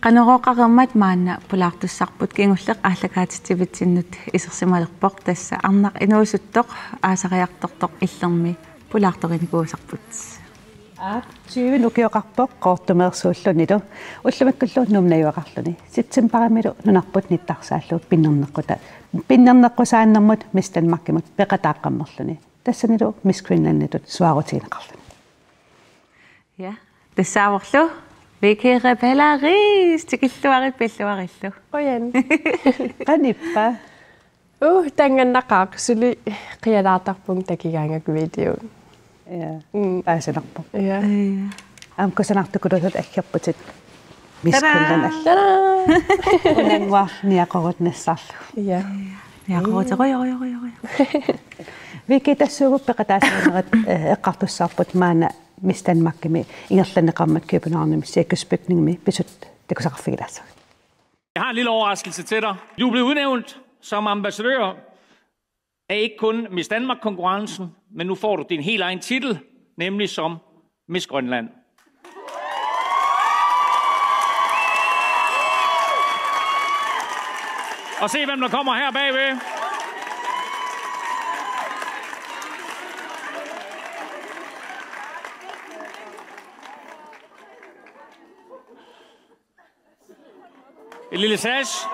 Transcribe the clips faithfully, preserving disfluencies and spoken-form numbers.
Qanorooqareermat maanna pulaartussarput, kingulleq aallakaatitsivitsinnut isersimalerpoq, tassa arnaq inuusuttoq aasariartortoq Illermi pulaartorinikuusarput. Aap, tyve ukioqarpoq Qaqortumeersuullunilu, ullumikkullu Nuummi najugaqarluni. Septembarimilu nunarput nittarsaallugu pinnerneqquta-, pinnerneqqusaannermut Miss Danmarkimut peqataaqqammerluni. Tassanilu Miss Greenlanditut suaarutigineqarluni. Ja, tassaavorlu Vicky Rebella Riis, tikilluarit pilluarillu. Qujan. Qanippa? Uh, tangannaqaaq, suli qialaartarpunga takigaangakku video. Ja, mm, paasinarpoq. Ja. Ja. Aamma kusanartukuluusut aggerputit. Miss Greenland alla. Tada! Unannguaq niaqorut nassarlu. Ja. Niaqorut, roj, roj, roj, roj. Vicky, tassuugu peqataasiinerit, eh, eqqartussarput maanna Miss Danmarkimi ingerlanneqarmat Københavnimi cirkusbygningimi pisut takusaqarfigilaassavat. Jeg har en lille overraskelse til dig. Du er blevet udnævnt som ambassadør af ikke kun Miss Danmark-konkurrencen, men nu får du din helt egen titel, nemlig som Miss Grønland. Og se, hvem der kommer her bagved. Et lille sash.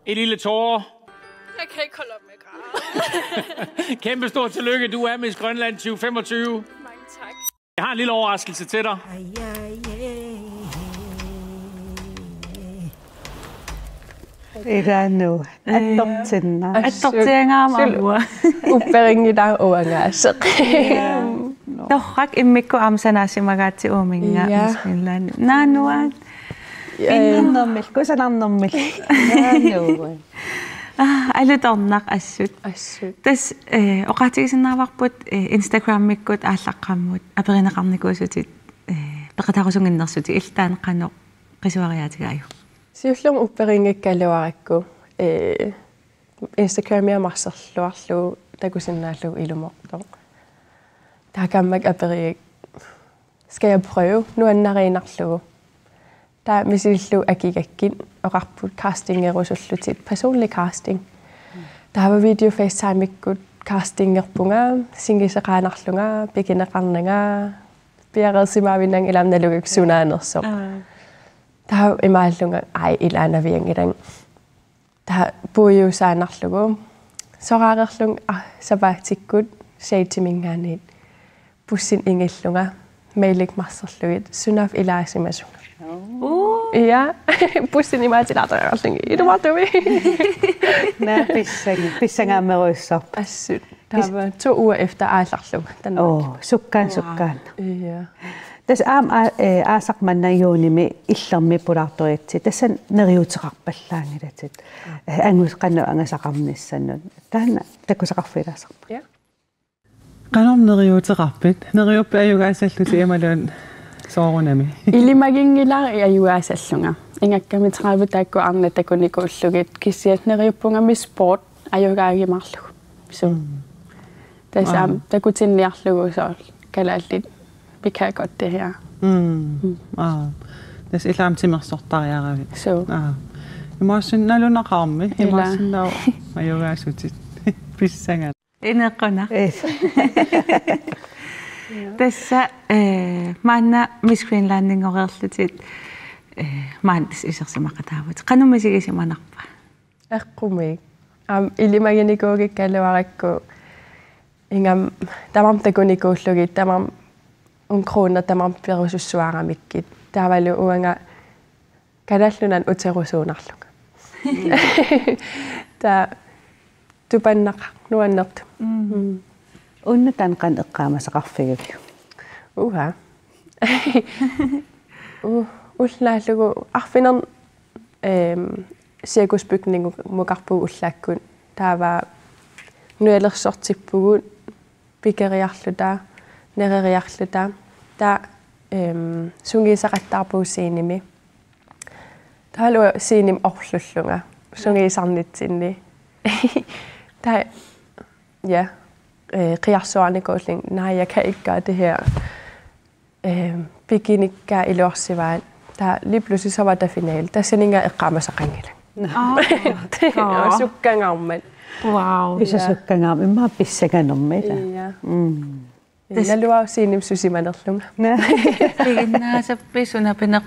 En lille tåre. Jeg kan ikke holde op med at græde. Kæmpe stort tillykke. Du er Miss Grønland tyve femogtyve. Mange tak. Jeg har en lille overraskelse til dig. Iraanu. Attortinna. Attortiangaama. Upperinngilara uanga. Torrak immikkut aamma sanaasimagaatsi uuminnga. Ja. Miss Greenland. Naanuat. Ja, ja. Pinnernermik, kusanarnermik. Naanuat. Ah, alutornaq assut. Assut. Tassa, eh, oqaatigisinnaavarput, eh, Instagramikkut aallaqqaammut aperineqarnikuusutit, eh, peqataarusunnginnersutit, illit taanna qanoq qisuariaatigaajuk? Siullermik upperinngikkaluarakku, eh, Instagramia marserluarlugu takusinnaallugu ilumoortoq. Taakku aamma aperigakku, skal jeg prøve, nuannariinnarlugu. Taava misilillugu akigakkit oqarput castingerusullutit, personlig casting. Taava video FaceTime-ikkut castingerpunga, singiseqaannarlunga, pikineqarnanga, piareersimaavinnanga ilaa nalugakku sunaanersoq. Aa. Taava imaallunga, ai, ilaa navianngilanga. Taava puiusaannarlugu. Soraareerlunga, ah, sapaatikkut Shadiminngaanniit bussinut ingillunga, mailit marserlugit, sunaaffa ilaasimasunga. Uu. Ja, bussini imaatilaartariaqarlunga. Ilumoortumik. Naa pissanga, pissangaamerujussuarput. Assut. Taava to uger efter aallarlunga. Taanna. Oo, sukkaannaq, sukkaannaq. Ja. Tassa aamma aa-, eh, aasaq manna juunimi Illermi pulaartoritsi. Tassa neriuuteqarpallaanngilatit. Eh, angus-, qanoq angusaqarnissannut. Taanna takusaqarfigilaassavarput. Ja. Qanoq neriuuteqarpit? Neriuppi ajugaasallutit imaluunniit soorunami? Ilimaginngilara ajugaasallunga. Ingakkami tredive taakku arnat takunikuullugit, kisianni neriuppunga Miss Sport ajugaagimaarlugu. Suu. Mm. Tassa aamma takutinniarlugu soorlu kalaallit, vi kan godt det her. Mm. Mm. Aa. Tassa ilaa aamma timersortariaravit. Suu. Aa. Imaassinnaajunnaarami, ilaa. Imaassinnaavoq ajugaasutit. Pissangaq. Inequnaq. Eh. Tassa, eh, maanna Miss Greenlandinngorlutit, eh, maanna tassa isersimaqataavutit. Qanoq misigisimanarpa? Eqqumiik. Aamma ilimaginikuugikkaluarakku ingammik tamarmik takunikuullugit, tamarmik en krone tamarmik perusussuaramikkit. Taavalu uanga Kalaallit Nunaanni uterusuunarlunga. Taava tupannaqaaq nuannertumik. Mm. Unnuk taanna qanoq eqqaamasaqarfigiviuk? Uha. U-, ullaallugu arfineq-, ehm, cirkusbygningukarpugut ullaakkut taava nujalersortippugut pikeriarluta, nereriarluta. Taava, ehm, sungiusaqattaarpugut scenemi. Taava scenemi orlullunga sungiusarnitsinni. Taava, ja, eh, qiarsuarnikuullunga, nej, jeg kan ikke gøre det her. Ehm, pikinikka iluarsivaat. Taava lige pludselig så var der finale. Tassaninnga eqqaamasaqanngilanga. Nå. Nå. Sukkangaarmat. Wow. Pisa sukkangaarmat. Immaqa pissanganermik, ilaa? Ja. Mm. Naluara scenemi susimanerlunga. Nå. Piginnaasarpit suna pineq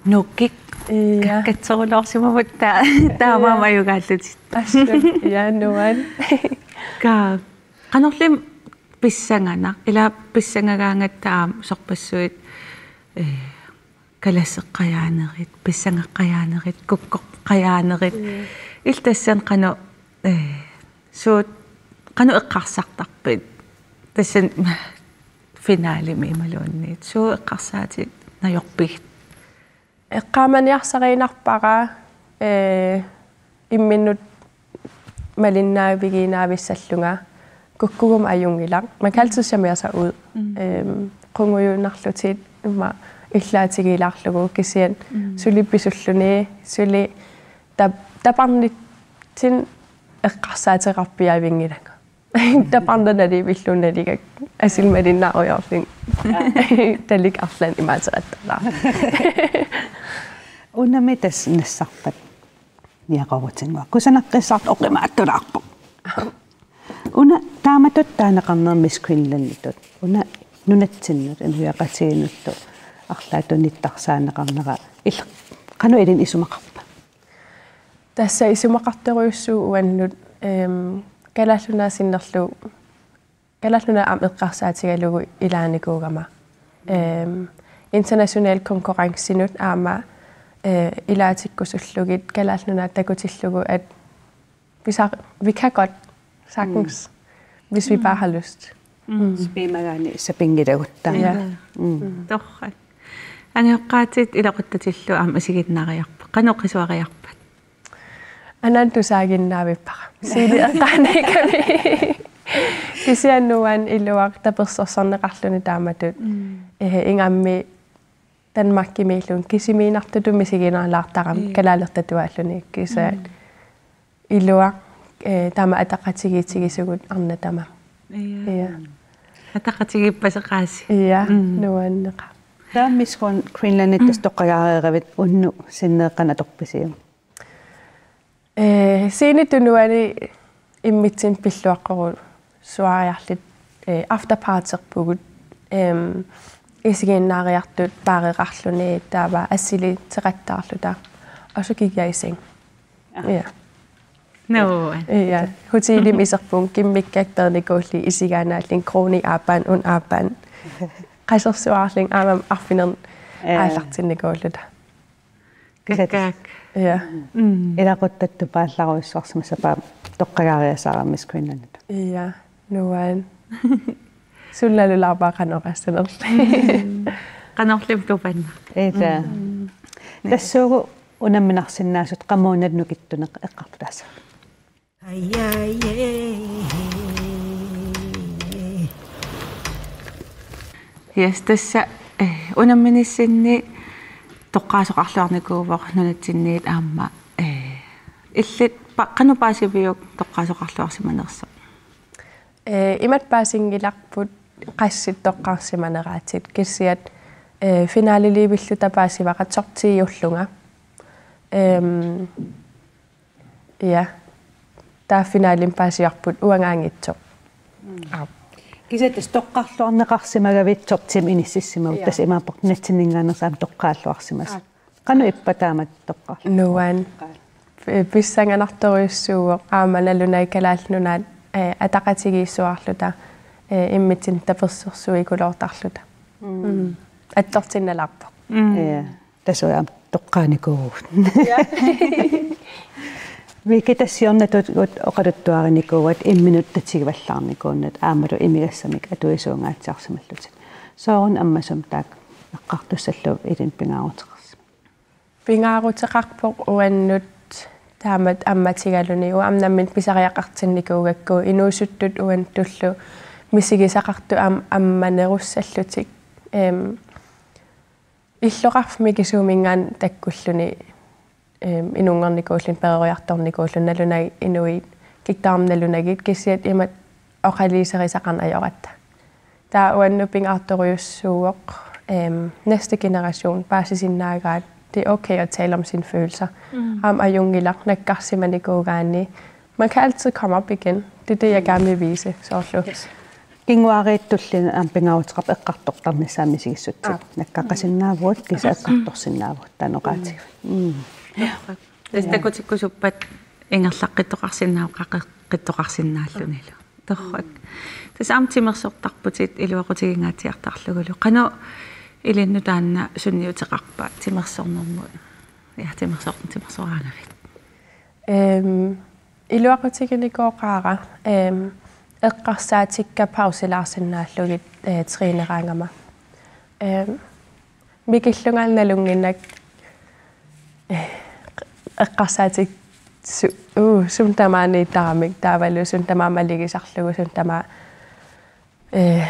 nukiit. Ja. Kakkatserulaarsimavut ta-, taamaammat ajugaallutit. Assut, ja, nuann'. Ka-, qanorli pissanganaq, ilaa pissangagaangatta aamma sorpassuit, eh, kalasseqqajaanerit, pissangeqqajaanerit, kukkoqqajaanerit. Mm. Illit tassani qanoq, eh, suut qanoq eqqarsartarpit? Tassani finalemi imaluunniit. Suut eqqarsaatit najorpigit? Eqqaamaniarsariinnarpara, eh, imminnut malinnaavigiinnavissallunga, kukkuguma ajunngilaq. Man kan altid summere sig ud. Mm. Ehm, qungujunarlutit immaqa illaatigiilaarlugu kisianni, mm, suli pisulluni, suli tap-, taparnitsinni eqqarsaateqarpiaavinngilanga. Taparnanalivilluunnaligak asil malinnaarujoorlunga. Talik arlaannik imaateqattaarlunga. Unami tassa nassarpat niaqorutinnguaq. Kusanaqqissaartoq oqimaattulaarpoq. Una taamatut taaneqarnera Miss Greenlanditut. Una nunatsinnut, inuiaqatigiinnullu arlaatigut nittarsaaneqarnera il-, qanoq ilinnut isumaqarpa? Tassa isumaqartorujussuuvoq uannut, ehm, Kalaallit Nunaat sinnerlugu, Kalaallit Nunaat aamma eqqarsaatigalugu ilaanikuugama. Ehm, international konkurrencenut aamma, eh, ilaatikkusullugit Kalaallit Nunaat takutillugu, at vi sa-, vi kan godt sagtens, mm, hvis vi bare har lyst. Mm. Spimagaani sapinngilagutta. Ja. Mm. Torrak. Angajoqqaatit iluaqutatillu aamma isiginnaariarput. Qanoq qisuariarpat? Anaana tusaaginnaavippara. Sili eqqaaniikami. Kisianni nuann' iluaq tapersersorneqarluni taamatut. Mm. Eh, ingammik Danmarkimiillunga kisimiinnartutut misiginalaartarami, mm, kalaalertatuaalluni kisianni. Mm. Iluaq, eh, taama ataqatigiittigisugut arnat tamarmik. Ja. Ja. Ataqatigiippaseqaasi. Ja, mm, nuanneqaaq. Taava Miss Green-, Greenlandit tassa toqqagaareeravit unnuk sinneeqqanut atorpisiuk? Eh, scenep tunuani immitsinnut pilluaqqorusuariarluta, eh, afterparterpugut, ehm, isiginnaariartut baareqarluni taava assiliiseqattaarluta. Og så gik jeg i seng. Ja. Nå. Ja, hotelimi iserpunga, kimmikkakka peernikuullugit isigaannaallunga, kroni aappaannut, una aappaannut. Qasersuarlunga aamma arfineq-, ja, aallartinnikuulluta. Kakkaak. Ja. Mm. Ilaquttattut paallaruissuarsimassapput toqqagaariasaarami Miss Greenlanditut. Ja, nuann'. Suli nalulaarpara qanoq oqassanerlugu. Qanorli tupannaq. Ila. Mm. Tassuugu unamminarsinnaasut qamuuna nukittuneq eqqartulaassavat. Yes, tassa, eh, unamminissinni toqqaasoqarluarnikuuvoq nunatsinniit aamma, eh, illit pa-, qanoq paasiviuk toqqaasoqarluarsimanersoq? Eh, imatut paasinngilarput qassit toqqarsimaneraatit, kisianni, eh, finaleliivilluta paasivara top ti-ullunga. Ehm, ja. Taava finalemi paasivarput uangaanngitsoq. Mm. Aap. Kisianni tassa toqqarluarneqarsimagavit top ti-mi inississimagit, ja, tassa imaappoq nunatsinninngaanneersut aamma toqqaalluarsimasut. Aap. Qanoq ippa taamatut toqqarluarneq? Nuann'. P-, pissanganartorujussuuvoq aamma nalunai Kalaallit Nunaat, eh, ataqatigiissuarluta, eh, immitsinnut tapersersuikuloortarluta. Mm. Mm. Attortinnalaarpoq. Mm. Ja. Tassa aamma toqqaanikuuvugut. Vicky, tassa siornatigut oqaluttuarinikuuat imminut tatigivallaarnikuunnut aammalu imigassamik atuisuungaatsiarsimallutit. Sooruna ammasumik taakku eqqartussallugu ilinnut pingaaruteqarsimava? Pingaaruteqarpoq uannut taamatut ammatigaluni, uanga aamma nammineq pisariaqartinnikuugakku inuusuttut uannittullu misigisaqartut am-, ammanerussallutik. Em, illoqarfik mikisuuminngaanniit takkulluni, em, inunngornikuulluni, peroriartornikuulluni, nalunagit inuit kiktarm nalunagit, kisiat imatut oqaluuserisaqarneq ajoratta. Taava uannut pingaartorujussuuvoq, em, næste generation paasisinnaagaat, det er okay at tale om sine følelser. Mm. Aamma ajunngilaq nakkarsimanikuugaanni. Man kan altid komme op igen. Det er det, jeg gerne vil vise, soorlu. Yes. Kinguaariit tulliani aamma pingaaruteqarpoq eqqartortarnissaat misigissutsit. Aap. Nakkaqqasinnaavugut, kisianni eqqartorsinnaavugut, taanna oqaatigaara. Mm. Tassa takutikkusuppat ingerlaqqittoqarsinnaavoq, qaqeqqittoqarsinnaallunilu. Torrak. Tassa aamma timersortarputit iluaqutigingaatsiartarlugulu. Qanoq ilinnut taanna sunniuteqarpa timersornermut? Ja, timersor-, timersoraangavit. Ehm, iluaqutiginikooqaara, ehm, eqqarsaatikka pausilaarsinnaallugit, eh, træneraangama. Ehm, mikillunga nalunnginnakku, eh, eqqarsaatik su-, uu, sumi tamaaniittaramik, taavalu sumi tamaat malugisarlugu, sumi tamaat, eh,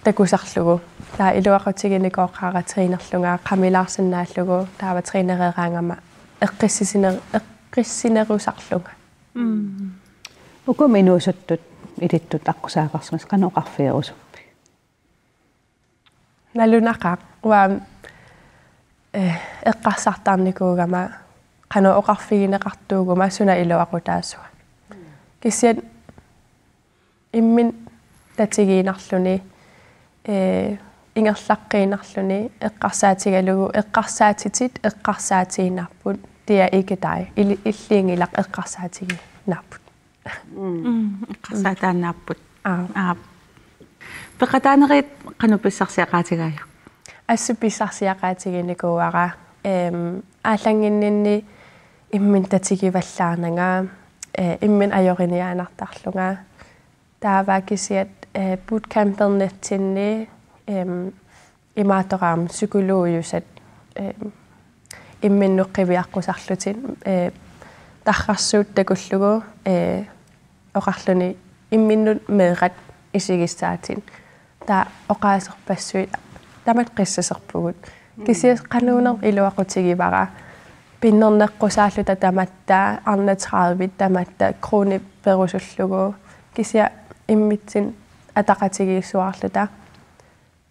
takusarlugu. Taava iluaqutiginikooqaara trænerlunga qamilaarsinnaallugu, taava trænereeraangama eqqissisiner-, eqqissinerusarlunga. Mm. Ukumi inuusuttut ilittut aqqusaaqarsimasut qanoq oqarfigerusuppigit? Nalunaqaaq, uanga, eh, eqqarsartarnikuugama qanoq oqarfigineqartuuguma suna iluaqutaasua. Kisianni imminut tatigiinnarluni, eh, ingerlaqqiinnarluni eqqarsaatigalugu, eqqarsaatitit eqqarsaatiinnarput, det er ikke dig. Ili-, illiinngilaq eqqarsaatigiinnarput. Mm, eqqarsaataannaapput. Aap. Aap. Peqataanerit qanoq pissarsiaqaatigaajuk? Assut pissarsiaqaatiginikuuara, ehm, aallannginninni imminut tatigivallaarnanga, eh, imminut ajoriniaannartarlunga. Taava kisiat, eh, bootcampernitsinni, ehm, imaattoq aamma psykologiusat, eh, imminnut qiviaqqusarlutik, eh, tarrarsuut takullugu, eh, oqarluni imminnut meeqqat isigissaatit. Taava oqaaserpassuit tamatta qissaserpugut. Kisianni qanuunerput iluaqutigivara. Pinnerneqqusaalluta tamatta, arnat tredive tamatta, kroni perusullugu. Kisianni immitsinnut ataqatigiissuarluta.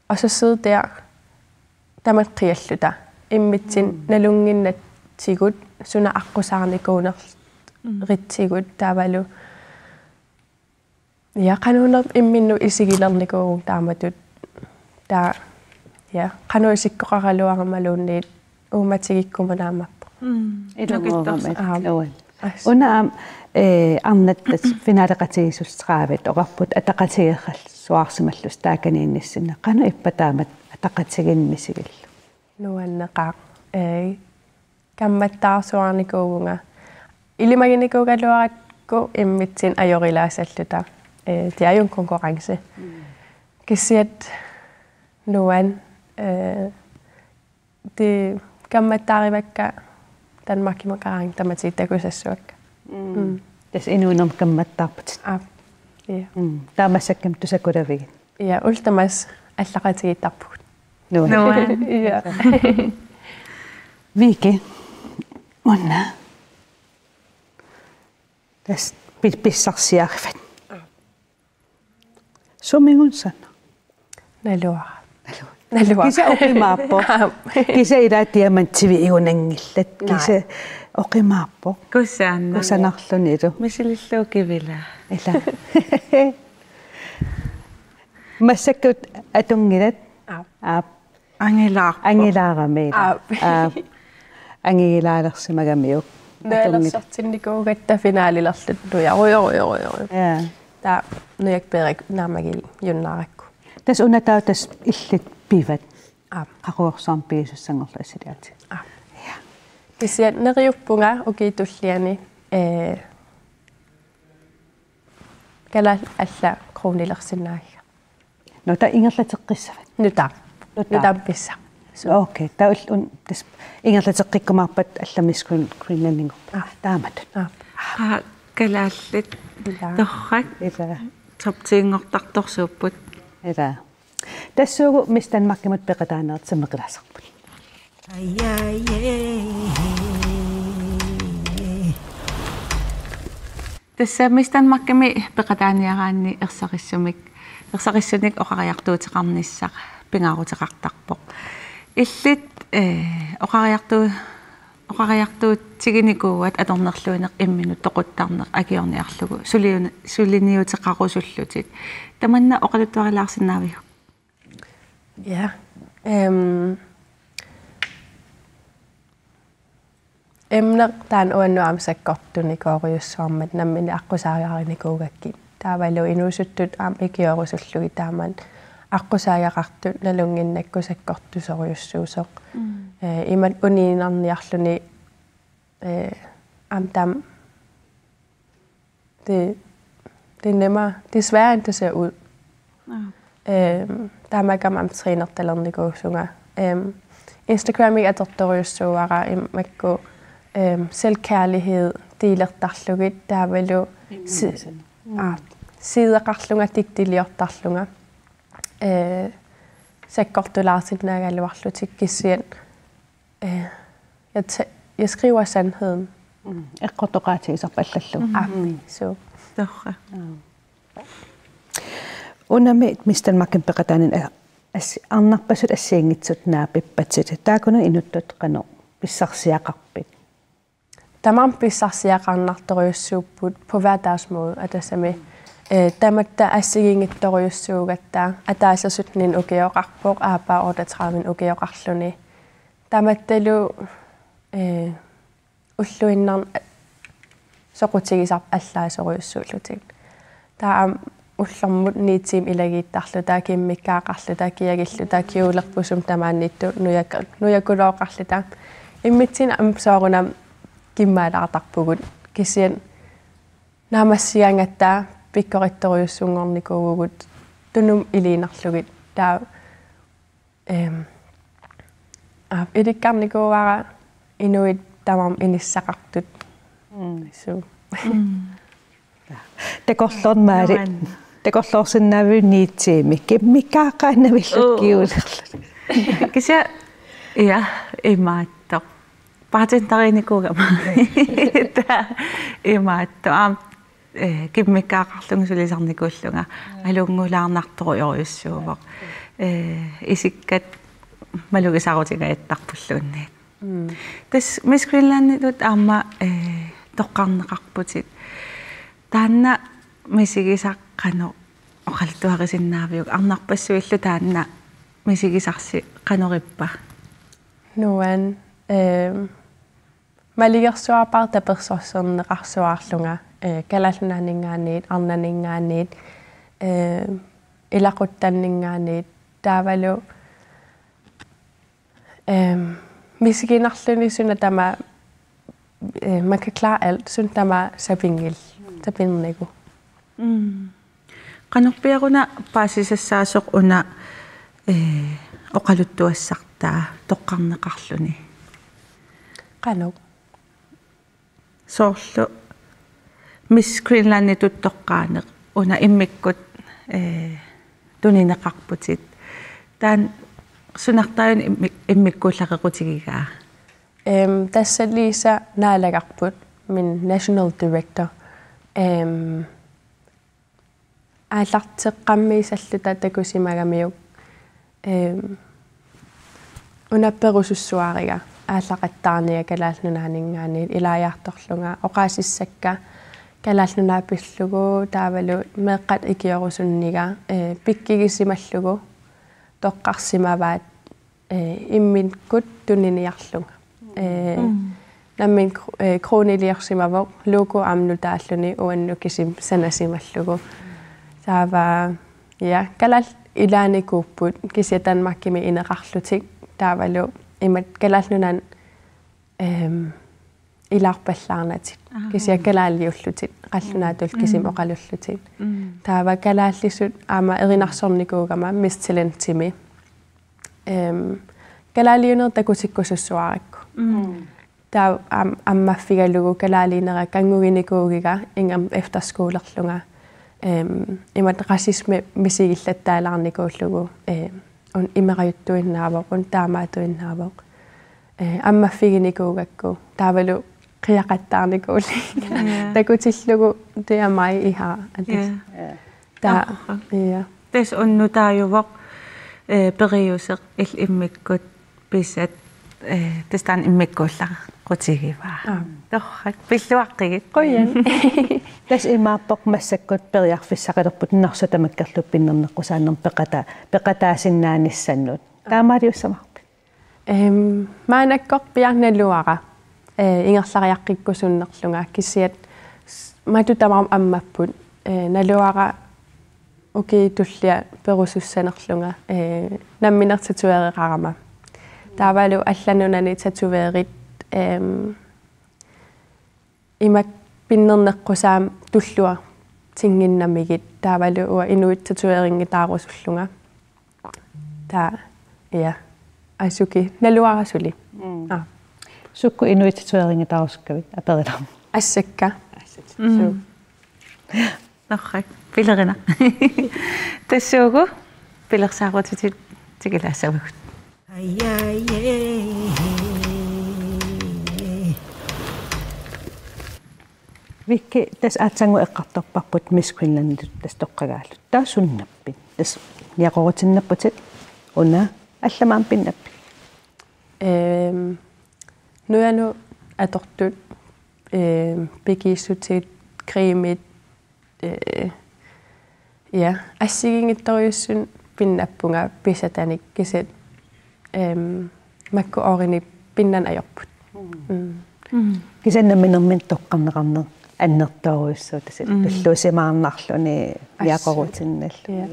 Og så sidde der, tamatta qialluta. Immitsinnut nalunnginnatsigut, suna aqqusaarnikuunertigut, taavalu. Ja, qanuunerput imminnut isiginikuuvugut taamatut. Taava, ja, qanoq isikkoqaraluaramaluunniit uummatigikkumut naammapput. Mm. Ilungersormat. Aap. Uani. As. Una aamma, eh, arnat tassa finaleqatigiissutit tredive oqarput ataqatigeeralluarsimallusi taakaniinnissinni. Qanoq ippa taamatut ataqatigiinneq misigillugu? Nuanneqaaq. Eh, kammattaarsuarnikuuvunga. Ilimaginikuugaluarakku immitsinnut ajorilaassalluta. Eh, det er jo en konkurrence. Mm. Kisianni nuann, eh, det kammattaarivakka Danmarkimut qaraanga tamatigut takusassavakka. Mm. Mm. Tassa inuunermi kammattaarputit. Aap. Ja. Mm. Taava massakkut tusakulavigit. Ja, ullut tamaasa allaqatigiittarpugut. Nuann. Nuann. Ja. Vicky, una. Tassa pi-, pissarsiarivat. Aap. Suminnga sanaq? Naluara. Naluara. Naluara. Kisianni oqimaappoq. Aap. Kisianni ilaa diamantivit igunanngillat. Naa. Kisianni oqimaappoq. Kusanaq. Kusanarlunilu. Misilillugu kivilaa. Ilaa. Massakkut atunngilat. Aap. Aap. Angilaarpoq. Angilaarami. Aap. Aap. Angilaalersimagamiuk. Atunngilat. Nualersortinnikuugatta finaalilerluta nujarujorujorujoru. Ja. Taava nujakka peerakku naammagiinnarnikuuakka. Tassa una taava tassa illit pivat. Aap. Qaqugorsuarmik pigisussanngorlugu assiliaatiga. Aap. Ja. Kisianni neriuppunga ukiup tulliani, ee, kalaallit allat kronilersinnaagiga. Nå, taava ingerlateqqissavat? Nutaaq. Nutaaq. Nutaaq pissaq. Su- Okay, taava ul-, un-, tassa ingerlateqqikkumaarpat allat Miss Green-, Greenlandinngorput. Aap. Taamatut. Aap. Aa, kalaallit. Ilaa. Torrak. Ilaa. Top ti-nngortartorsuupput. Ilaa. Tassuugu Miss Danmarkimut peqataanerit sammilaarput. Tassa Miss Danmarkimi peqataaniaraanni ersarissumik, ersarissunik oqariartuuteqarnissaq pingaaruteqartarpoq. Illit, ee, oqariartu-, oqariartuutiginikuuat atornerluineq imminut toquttarneq akiorniarlugu suliun-, suliniuteqarusullutit. Tamanna oqaluttuarilaarsinnaaviuk? Ja. Ehm, emneq taanna uannut aamma sakkortunikoorujussuarmat nammineq aqqusaarinikuugakkit. Taavalu inuusuttut aamma ikiorusullugit taama aqqusaaqqartut nalunnginnakku sakkortusorujussuusoq. Mm. Eh, imatut uniinnarniarluni, eh, aamma taama det, det er nemmere. Det er sværere, end det ser ud. Ja. Øhm, taamaakkami aamma trænertalernikuusunga. Øhm, Instagrami atortorujussuuara immaqa, øhm, selvkærlighed delertarlugit taavalu si-, mm, aa, sideqarlunga digtiliortarlunga. Øh, sakkortulaarsinnaagaluarlutik kisianni, øh, jeg tæ-, jeg skriver sandheden. Mm. Eqqortoqaatigisarpallallu. Mm. Aap, mm, suu. Torrak. Mm. Unami Miss Danmarkimi peqataanini a-, as-, arnarpassuit assigiinngitsut naapippatit. Taakkunani inuttut qanoq pissarsiaqarpit? Tamarmik pissarsiaqarnartorujussuupput på hver deres måde, og tassami, øh, tamatta assigiinngitsorujussuugatta, ataasersuinermi ukioqarpoq, aappaa otteogtredive ukioqarluni. Tamattalu, øh, ulluinnarni soqutigisarput allaasorujussuullutik. Taava aamma ullormut ni timer ilagiittarluta, kimmikkaaqarluta, kiagilluta, kjolersut tamaaniittut nujakka-, nujakkulooqarluta. Immitsinnut aamma soorunami kimmaalaartarpugut. Kisianni naammassigaangatta pikkorissorujussuunngornikuuvugut tunumut iliinnarlugit. Taava, øhm, aap, ilikkarnikuuara inuit tamarmik inissaqartut. Mm. Suu. Mm. Takorloormat. Nuann. Takorloorsinnaaviuk ni timer? Kimmikkaaqaannavilluni. Uu. Kjolerluta. Kisianni, ja, imaattoq. Bartenderinikuugama. Taava imaattoq. Aamma, øh, kimmikkaaqarlunga sulisarnikuullunga. Mm. Alunngulaarnartorujorujussuuvoq. Øh, isikkat malugisarutigaajattarpulluunniit. Mm. Tassa Miss Greenlanditut aamma, eh, toqqarneqarputit. Taanna misigisaq qanoq oqaluttuarisinnaaviuk, arnarpassuillu taanna misigisarsi qanoq ippa? Nuann, ehm, maligersuarpara tapersersorneqarsuarlunga, eh, Kalaallit Nunaanninngaanniit, arnaninngaanniit, eh, ilaquttanninngaanniit, taavalu Øhm, misiginarluni suna tamaat, øh, man kan klare alt, suna tamaat sapinngil-, sapinngilagut. Mm. Qanorpiaq una paasisassaasoq una, øh, oqaluttuassartaa toqqarneqarluni? Qanoq? Soorlu Miss Greenlanditut toqqaaneq una immikkut, eh, tunineqarputit. Taanna sunartaajuna immi-, immikkuullaqqutigigaa? Øhm, tassa Lisa Naalagarput, min national director. Øhm, aallarteqqammiissalluta takusimagamiuk, ehm, una perusussuariga aallaqattaarniga Kalaallit Nunaanninngaanniit ilaajartorlunga oqaasissakka Kalaallit Nunaat pillugu taavalu meeqqat ikiorusunniga, eh, pikkigisimallugu toqqarsimavaat, eh, immikkut tuniniarlunga. Eh, mm. Nammineq kro-, eh, kroniiliorsimavoq, logo aamma nutaalluni uannut kisimik sanasimallugu. Taava, ja, kalaallit ilaanikuupput kisianni Danmarkimi ineqarlutik taavalu imatut Kalaallit Nunaanni, ehm, ilaarpallaarnatik. Aha. Kisianni kalaaliullutik, qallunaatut Mm. kisimi Mm. oqalullutik. Mm. Taava kalaallisut aamma erinarsornikuugama Miss Talentimi. Ehm, kalaaliunerit takutikkusussuarakku. Mm. Taava am-, ammaffigalugu kalaaliinera kannguginikuugiga ingammik efterskolerlunga. Ehm, imatut racisme misigillattaalaarnikuullugu, ehm, una imerajuttuinnaavoq, una taamaattuinnaavoq. Eh, ammaffiginikuugakku. Taavalu qiaqattaarnikuullugu. Ja. Takutillugu det er mig, I har. At det Ja. Ja. Taa-, Aha. ja. Tassa una nutaajuvoq, eh, periuseq illit immikkut pisat, eh, tassa taanna immikkuullaqutigivaa. Aa. Torrak, pilluaqqigit. Qujan. Tassa imaappoq massakkut periarfissaqalerput Narsaq tamakkerlugu pinnerneqqusaannermut peqata-, peqataasinnaanissamut. Taamaaliussamaarpit? Ehm, maannakkorpiaq naluara, eh, ingerlariaqqikkusunnerlunga kisianni s-, matut tamarmik ammapput, eh, naluara ukiut tulliat perusussanerlunga, eh, nammineq tatoveereqarama. Taavalu allanut nunani tatoveerit, ehm, imak pinnerneqqusaamik tulluartinnginnamigit taavalu uanga inuit tatoveerinngitaarusullunga. Taava, ja. Asuki, naluara suli. Mm. Aa. Sukkut inuit tatoveerinngitaarusukkavit aperilaarmat? Assakka. Assakka. Mm. Suu. Torrak. Pilerinaq. Tassuugu pilersaarutitit tikilaassavagut. Vicky, tassa aatsaannguaq eqqartorparput Miss Greenlanditut tassa toqqagaallutit. Taava sunaaffa? Tassa niaqorutinnapputit una allamik aamma pinnappit? Ehm, nujanut atortut, ehm, pikiissutit, cremit, eh, ja, assigiinngitsorujussuarnik pinnappunga pisatanik kisianni, ehm, makku årini pinnaneq ajorput. Mm. Mm. Mm. Kisianni namminermini toqqarneqarneq annertoorujussuuvoq tassa Mm. tulluusimaarnarluni, Assut. niaqorutinnalluni, Ja.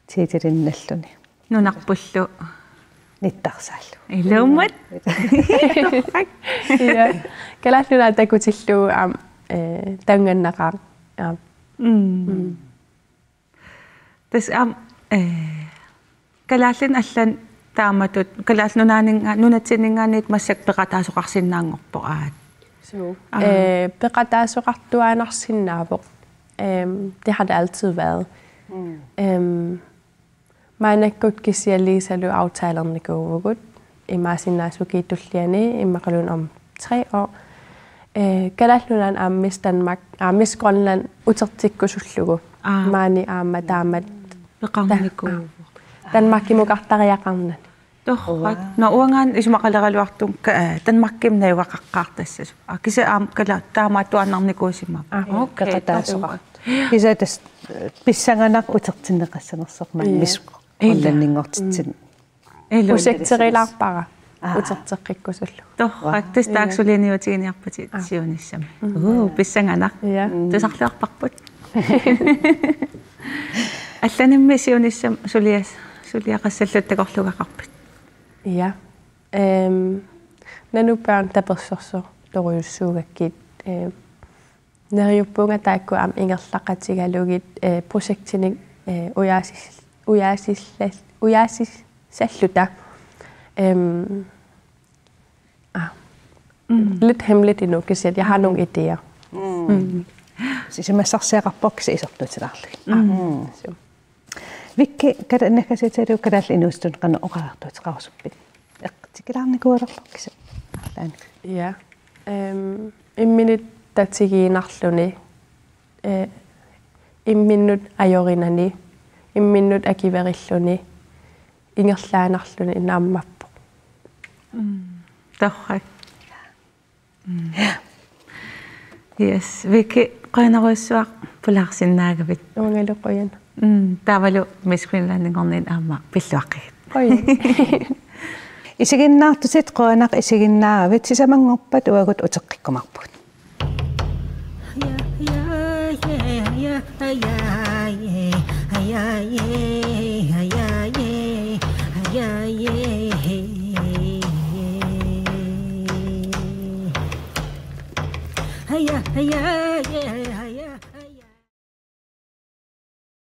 tiitilinnalluni. Nunarpullu. Nittarsaallu. Ilumut. Ja. Kalaallit Nunaat takutillugu aamma, eh, taanngarnaqaaq. Aamma. Mm. Mm. Tassa aamma, eh, kalaallinit allanit taamatut, Kalaallit Nunaanninnga-, nunatsinninngaanniit massakkut peqataasoqarsinnaanngorpoq aat. Suu. Aa. Eh, peqataasoqartuaannarsinnaavoq. Ehm, det har det altid været. Mm. Ehm, maannakkut kisianni Lisalu aftalernikuuvugut. Imaassinnaavoq ukiup tulliani, immaqaluunniit om tre år. Eh, Kalaallit Nunaanni aamma Miss Danmark, aa, Miss Greenland utertikkusullugu. Aa. Maani aamma taamatut. Peqarnikuuvoq. Danmarkimukartariaqarnani. Torrak. Uanga. Nå, uangaana isumaqaleraluartunga, eh, Danmarkimi najugaqaqqaartassasut. Aa, kisianni aamma kala-, taamaattuaannarnikuusimavoq. Aa, okay, peqataasoqartoq. Torrak. Kisianni tassa, eh, pissanganaq utertinneqassanersoq maani Ii. Miss Greenlandinngortitsinni. Ii. Ii. Projekterilaarpara. Aa. Uterteqqikkusullugu. Torrak, Aa. tassa taakku Ii. suliniutiginiarpatit Aa. siunissami. Mm. Uu, pissanganaq. Ja. Mm. Tusarluarparput. Allanimmi siunissami sulias-, suliaqassallutit takorluugaqarpit? Ja. Ehm, Nanu Børn tapersersortorujussuugakkit, ehm, neriuppunga taakku aamma ingerlaqatigalugit, eh, projektinik, eh, ujaasis-, ujaasisla-, ujaasissalluta. Ehm, ah. Mm. Lidt hemmeligt endnu, kisianni jeg har nogle idéer. Mm. Mm. Sisamassarsaaqqaarpoq kisianni isertutilaarlugit. Mm. Mm. Suu. Vicky, kala-, naggasiutigalugu kalaallit inuusuttunut qanoq oqaluttuuteqarusuppit? Eqqutikkilaarnikuugaluarlugit kisianni. Allanik. Ja. Ehm, imminut tatigiinnarluni, eh, imminnut ajorinani, imminnut akuerilluni, ingerlaannarluni naammapput. Mm. Torrak. Mm. Yes, Vicky, qujanarujussuaq pulaarsinnaagavit. Uangalu qujan. Mm, taavalu Miss Greenlandinngorniit aamma pilluaqqigit. Qujan. Isiginnaartutit qujanaq isiginnaaravit, sisamanngorpat uagut uteqqikkumaarpugut. Hayaye, hayaye, hayaye. Haya, hayaye, haya.